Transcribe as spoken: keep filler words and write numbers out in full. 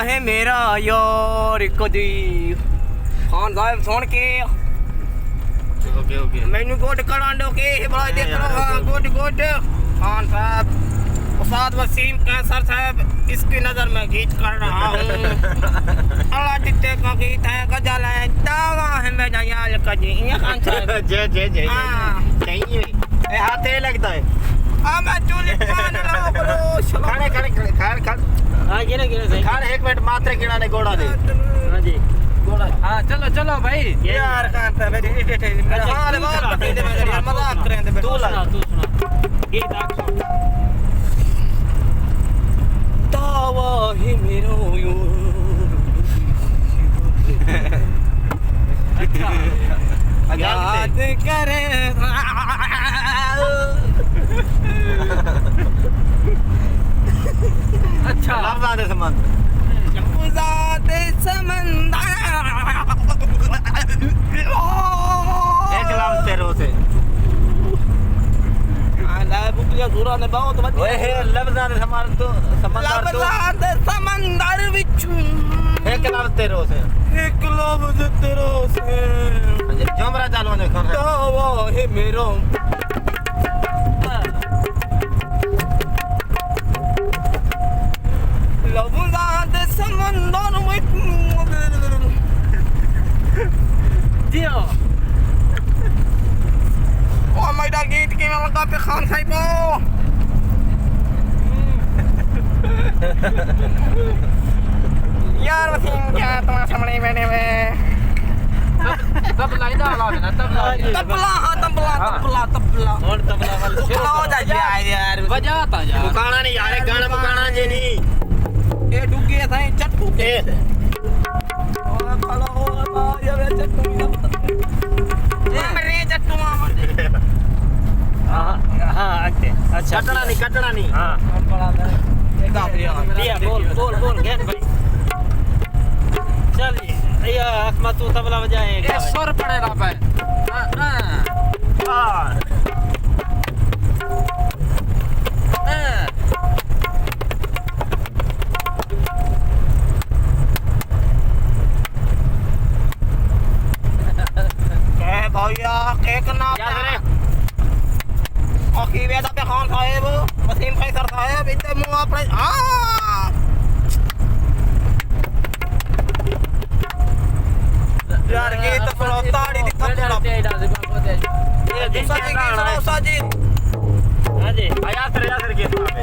ہے میرا یار کدی۔ خان صاحب سن کے اوکے، اوکے۔ مینوں گڈ کرن ڈو کہ بھائی دیکھ لو، ہاں، گڈ، گڈ۔ خان صاحب، استاد وسیم قیصر صاحب، اس کی نظر میں گیت کر رہا ہوں۔ اللہ ڈتے کا گیت ہے، غزل ہے، دعویٰ ہے میرا یار کدی۔ یہ خان صاحب۔ جی، جی، جی، جی۔ ہاں۔ صحیح ہے۔ اے ہاتھ اے لڳدا ہے۔ آ میں چولی پان لا بروش۔ کھڑے، کھڑے، کھڑے، کھڑ، کھڑ۔ ہاں، گرے، گرے، صحیح۔ کھڑ، ہک منٹ، ماترے کیڑا نے گوڑا دے۔ ہاں جی۔ گوڑا۔ ہاں، چلو، چلو بھائی۔ یار، کہاں پہ میری ڈیٹ ہے، میرا اچھا، حال تو بار سنا۔ پتی دے میں تو یار مذاق کریں دے تو سنا، تو سنا۔ گیت آکھو۔ دعویٰ ہے میرا یار۔ اچھا۔ یاد کرے۔ اچھا۔ لفظاں دے سمندر۔ لفظاں دے سمندر۔ ایک لفظ تے روسے۔ ہاں، لائے بکریاں سورا نے بہت وڈی۔ اوئے ہے، لفظاں دے سمندر تو، سمندر تو۔ لفظاں دے سمندر وچوں۔ ہک لفظ تے روسے۔ ہک لفظ تے روسے۔ اچھا، جمرہ چالو نے کھانا۔ دعویٰ ہے میرا۔ لفظاں دے سمندر وچ۔ جی ہاں۔ او میرا گیت کیویں لڳا پئے خان صاحب؟ یار وسیم کیا تمہارے سامنے بیٹھے ہوئے؟ طبلہ ہی نہ لا دینا، طبلہ۔ طبلہ، ہاں، طبلہ، ہاں۔ طبلہ، طبلہ۔ ہݨ طبلہ ول شروع کرو۔ ہو جا یار، یار۔ وجہ تاں یار۔ مکاݨا نہیں یار، اے گانا مکاݨا جے نہیں۔ اے ڈگے سائیں چٹو کے۔ اے۔ او کھڑا ہو، ماں، یہ وے چٹو ہی نہ پتہ۔ اے مرے چٹو آ مرے۔ ہاں، ہاں، اڳتے۔ اچھا۔ کٹنا نہیں، کٹنا نہیں۔ ہاں۔ اے بول، بول، بول، گین بھائی۔ چل جی، اے احمد تو طبلہ وجائے۔ اے سر پڑے نا پے۔ ہاں، ہاں۔ ہاں۔ ہاں۔ اے بھائیا، کیک نہ یاد رہے۔ او کی ویدا پہ خان صاحب، وسیم قیصر صاحب، اتنے منہ اپنے، آہ! یار، یہ تو سنو، تاڑی دی تھپڑا۔ یہ دوسرا جی کی سنو، سا جی۔ ہاں جی۔ آیا سر، آیا سر، کی سنا پہ؟